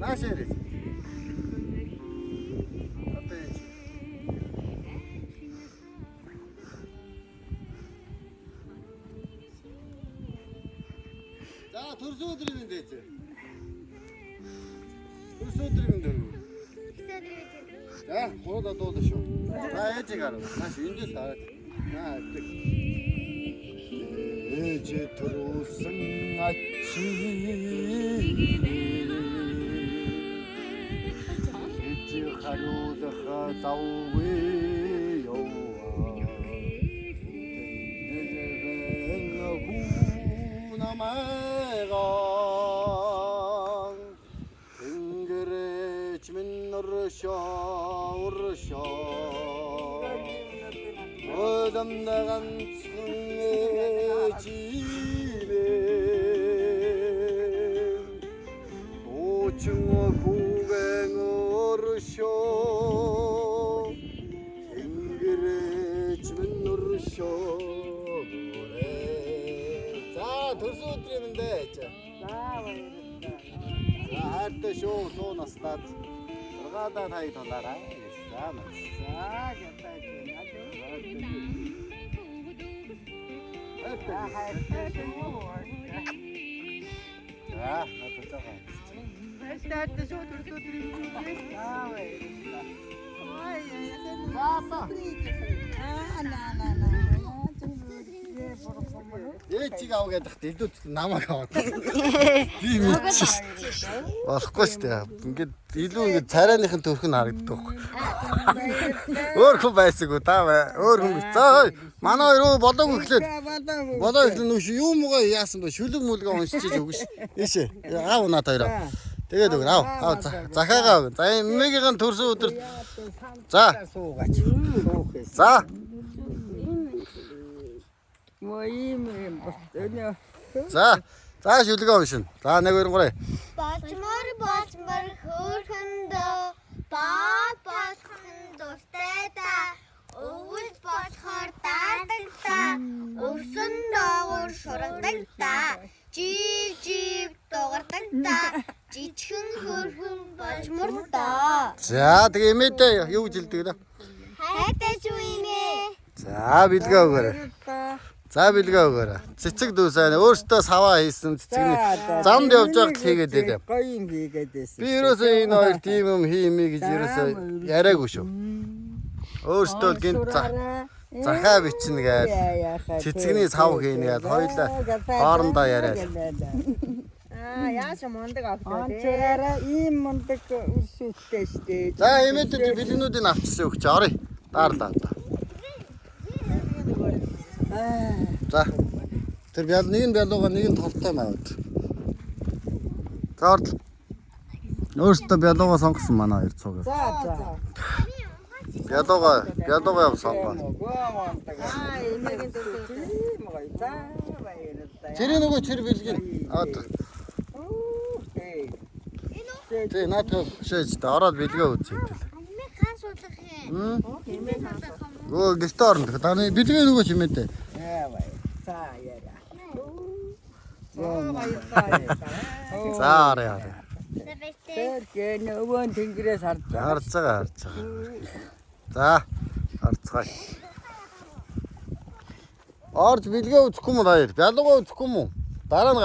Нааш яриач. Одоо ээж. За төрсөн өдрийн мэнд ээж. Төрсөн өдрийн мэнд өргөе. За гуруудаа дуулаа шүү. За ээжийг харав. Нааш эндээс хараад. Наа авдаг. Ээж төрүүлсэн ачи. Ээж хариулах завгүй яваа. Нэгэн хүн намайгаа Тэнгэрч минь уршоо уршоо Одомд ганцхан ээжимээ Дуучин хүүгэн уршоо Тэнгэрч минь уршоо. За төрсөн өдрийн мэнд ээж. За баярлалаа. За хайртай шүү 100 наслаад 6-даа таяг тулаарай. За маа. За ядаж байна. Хайртай. Хайртай шүү. За надад жоохон. Хайртай шүү төрсөн өдрийн мэнд. За баярлалаа. Ай яасан. За одоо Аа на на на. ээжийг ав гэдэг хат илүү намайг аваад. Би мэдчихсэн. Болохгүй шүү дээ. Ингээд илүү ингээд царайныхын төрх нь харагддаг байхгүй. Өөр хүн байсангүй та өөр хүн. За хой манай хоёр өө болоогүй эхлээд болоо эхлэн нүш юм муугаа яасан бэ? Шүлэг мүлгээ уншиж өгнө ш. Ийшээ. Аав наад хоёроо. Тэгээд өгнө. Аав. Аав захаагаа өгнө. За эмээгийнхэн төрсөн өдөр За. Суугач. Суух юм. За Мөө ийм юм бос. Өнөө. за за шүлгээ уншина. За 1 2 3. Болчмор болчмор хөөрхөн дөө боо болох нь дуртай та өвөл болохоор даадаг та өвсөн доогуур шургадаг та жив жив дугардаг та жижигхэн хөөрхөн болчмор доо. За тэгээ эмээдээ юу гэж хэлдэг вэ? Хайртай шүү имээ. За бэлгээ өгөөрэй. За бэлгээ өгөөрэй. Цэцэг дүүсэн өөртөө саваа хийсэн цэцэгний замд явж байхад л хийгээд байлаа. Гоё юм хийгээд байсан. Би ерөөсөө энэ хоёр тийм юм хиймээ гэж ерөөсөө яриаггүй шүү. Өөртөө л гинт захаа бичнэ гээд цэцэгний сав хийнэ гээд хоёулаа хоорондоо яриад. Аа яаж мундаг огтоо тий. Онцораараа ийм мундаг үрсүүттэй штэ. За эмээдээ бэлгнүүдийг авчирсан өгч оръё. Daарлаа одоо. За. Тэр бял нэг нь бялууга нэг нь толтой мавд. За орд. Өөртөө бялууга сонгосон манай хоёр цуг. За за. Бялууга бялууга яв сонгоо. Гоо мундаг. Аа эмээгийн төрсөн. Тийм гоё. За баярлалаа. Тэрийн нөгөө чир бэлгэн. Аваад. Тий. Тий наадах шээж та ороод бэлгээ үзье гэл. Эмээ хаан суулгах юм. Өө гэртээ орно. Даны бэлгээ нөгөө чимээдээ. Яа баяр. За яриа. Аа баярлалаа. За орё орё. За баяртай. Тэр гэн өвөн тэнгэрээс харж байгаа. Харж байгаа харж байгаа. За харцгаая. Орж бэлгээ үзэхгүй юм уу хоёр? Бялууга үзэхгүй юм уу? Дараа нь